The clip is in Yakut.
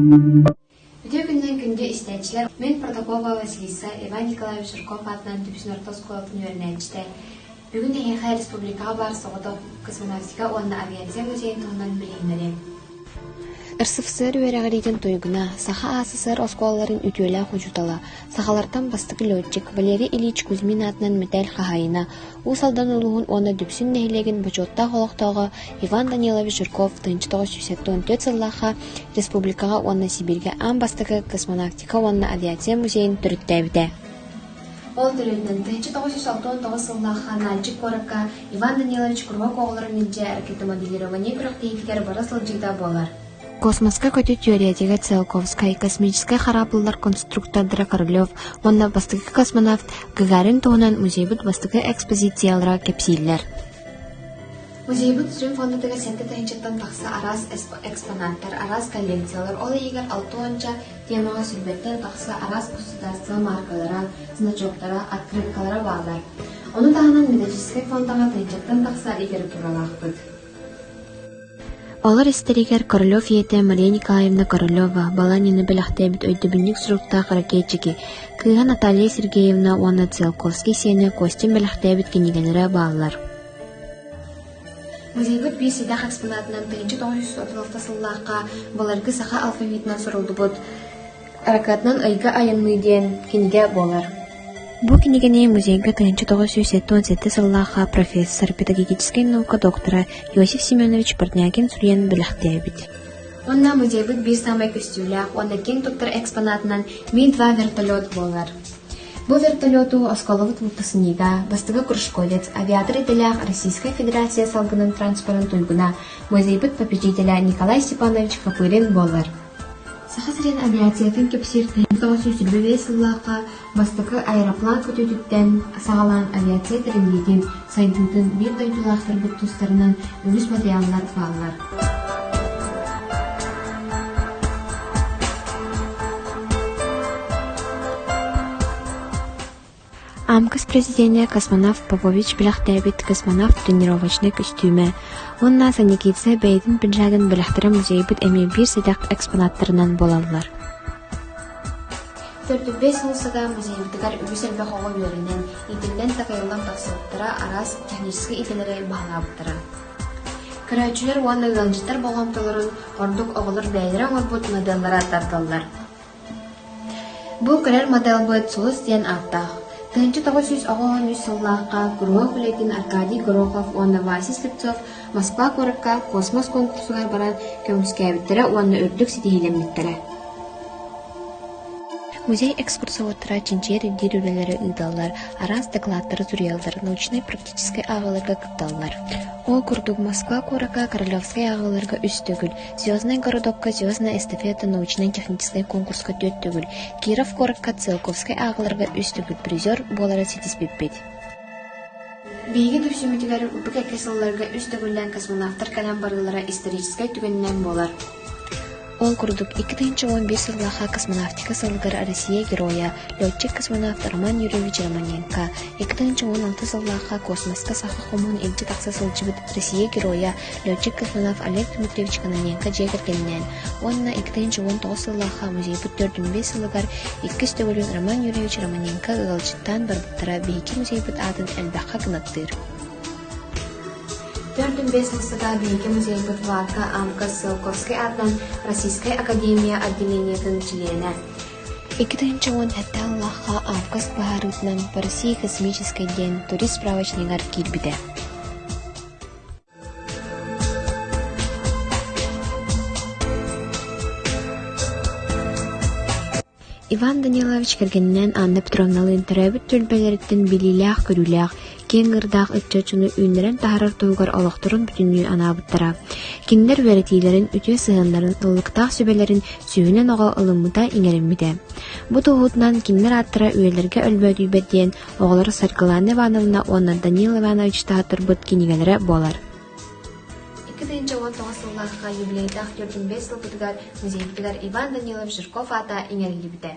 Үтүө күнүнэн күндү истээччилэр! Мин Протопопова Василиса, Иван Николаевич Жирков аатынан Дүпсүн орто оскуолатын үөрэнээччитэ. Бүгүн эһиэхэ республикаҕа баар соҕотох космонавтика уонна авиация музейын туһунан билиһиннэриэм. РСФСР үөрэҕириитин туйгуна, Саха АССР оскуолаларын үтүөлээх учуутала, сахалартан бастакы летчик Валерий Ильич Кузьмин аатынан мэтээл хаһаайына, Уус Алдан улууһун уонна Дүпсүн нэһилиэгин бочуоттаах олохтооҕо Иван Данилович Жирков 1974 сыллаахха республикаҕа уонна Сибииргэ аан бастакы космонавтика уонна авиация музейын төрүттээбитэ. Ол төрүөтүнэн 1969 сыллаахха Нальчик куоракка Иван Данилович куруһуок оҕолорун илдьэ ракетомоделирование күрэхтэһиитигэр бара сылдьыыта буолар. Космоска көтүү түөрүйэтигэр Циолковскай, космическай хараабыллар конструктордара Королев уонна бастакы космонавт Гагарин туһунан музейбыт бастакы экспозициялара кэпсииллэр. Музейбыт сүрүн фондатыгар сэттэ тыһыынчаттан тахса араас экспонаттар, араас коллекциялар, ол иһигэр алта уонча темаҕа сүүрбэттэн тахса араас государство мааркалара, значоктара, открыткалара бааллар. Ону таһынан методическай фондаҕа тыһыынчаттан тахса литературалаахпыт. Олор истэригэр Королев ийэтэ Мария Николаевна Королева Баланины бэлэхтээбит өйдөбүнньүк суруктаах ракетчики, кыыһа Наталья Сергеевна уонна Циолковский сиэнэ Костин бэлэхтээбит кинигэлэрэ бааллар. Музейбыт биир сэдэх экспонатынан 1936 сыллаахха былыргы саха алфавитынан суруллубут «Ракетанан ыйга айанныы» диэн кинигэ буолар. Бу кинигэни музейга 1977 сыллаахха профессор, педагогическай наука доктора Иосиф Семенович Портнягин суруйан бэлэхтээбит. Уонна музейбыт биир саамай көстүүлээх уонна киэҥ туттар экспонатынан Ми-2 вертолет буолар. Бу вертолету оскуолабыт выпускнига, бастакы кружковец, авиатор идэлээх Российскай Федерация салгынын транспорын туйгуна, музейбыт попечителэ Николай Степанович Копырин буолар. Саха сирин авиациятын кэпсиир 1925 сыллаахха бастакы аэроплан көтүүтүттэн саҕалаан авиация тэриллиитин, сайдыытын биир дойдулаахтарбыт тустарынан үгүс матырыйааллар бааллар. Амкас президенэ космонавт Попович бэлэхтээбит космонавт тренировочнай көстүүмэ уонна Санникидзе бэйэтин пиджагын бэлэхтэрэ музейбыт эмиэ биир сэдэх экспонаттарынан буолаллар. Төрдүбэс сыл музейбытыгар үгүс элбэх оҕо үөрэнэн, иитиллэн-такайыллан тахсыбыттара, араас техническэй идэлэри баһылаабыттара. Көрөөччүлэр уонна ыалдьыттар болҕомтолорун ордук оҕолор бэйэлэрэ оҥорбут моделлара тардаллар. Бу көрөр моделбыт Сулус диэн ааттаах. 1993 сыллаахха куруһуок үлэтин Аркадий Горохов уонна Вася Слепцов Москва куоракка космос конкурсугар баран көмүскээбиттэрэ уонна үрдүк ситиһиилэммиттэрэ. Музей экскурсоводтара чинчийэр-ирдиир үлэлэри ыыталлар, араас дакылааттары суруйаллар, научнай-практическай ааҕыыларга кытталлар. Ол курдук Москва куоракка Королевскай ааҕыыларга үс төгүл, Звездный городокка Звездная эстафета научнай-техническай конкурска түөрт төгүл, Киров куоракка Циолковскай ааҕыыларга үс төгүл призер буолары ситиспиппит. Биһиги дүпсүммүтүгэр бу кэккэ сылларга үс төгүллээн космонавтар кэлэн барыылара историческай түгэнинэн буолар. Ол курдук, 2011 сыллаахха космонавтика сылыгар Россия Геройа, летчик-космонавт Роман Юрьевич Романенко, 2016 сыллаахха космоска саха хомуһун илдьэ тахса сылдьыбыт Россия Геройа, летчик-космонавт Олег Дмитриевич Кононенко дьиэ кэргэнинээн уонна 2019 сыллаахха музейбыт 405 сылыгар иккис төгүлүн Роман Юрьевич Романенко ыалдьыттаан барбыттара биһиги музейбыт аатын элбэххэ кынаттыыр. 45 сылга биһиги музейбыт Варка Амка Циолковскай аатынан Российскай Академия отделениетын чилиэнэ. 2017 сыллаахха Август быһаарыытынан По России космическай диэн турист справочнигар киирбитэ. Иван Данилович кэргэнинээн Анна Петровналыын төрөөбүт түөлбэлэриттэн билиилээх-көрүүлээх, киэҥ ыырдаах ыччат дьону үүннэрэн таһаарар туһугар олохторун бүтүннүү анаабыттара. Кинилэр үөрэтиилэрин, үтүө сыһыаннарын, ыллыктаах сүбэлэрин сүүһүнэн оҕо ылыммыта, иҥэриммитэ. Бу туоһутунан кинилэр ааттара үйэлэргэ өлбөөдүйбэт диэн оҕолор Саргылана Ивановна уонна Данил Иванович таһааттарбыт кинигэлэрэ буолар. 2019 сыллаахха юбилейдаах 45 сылбытыгар музейбытыгар Иван Данилов Жирков аата иҥэриллибитэ.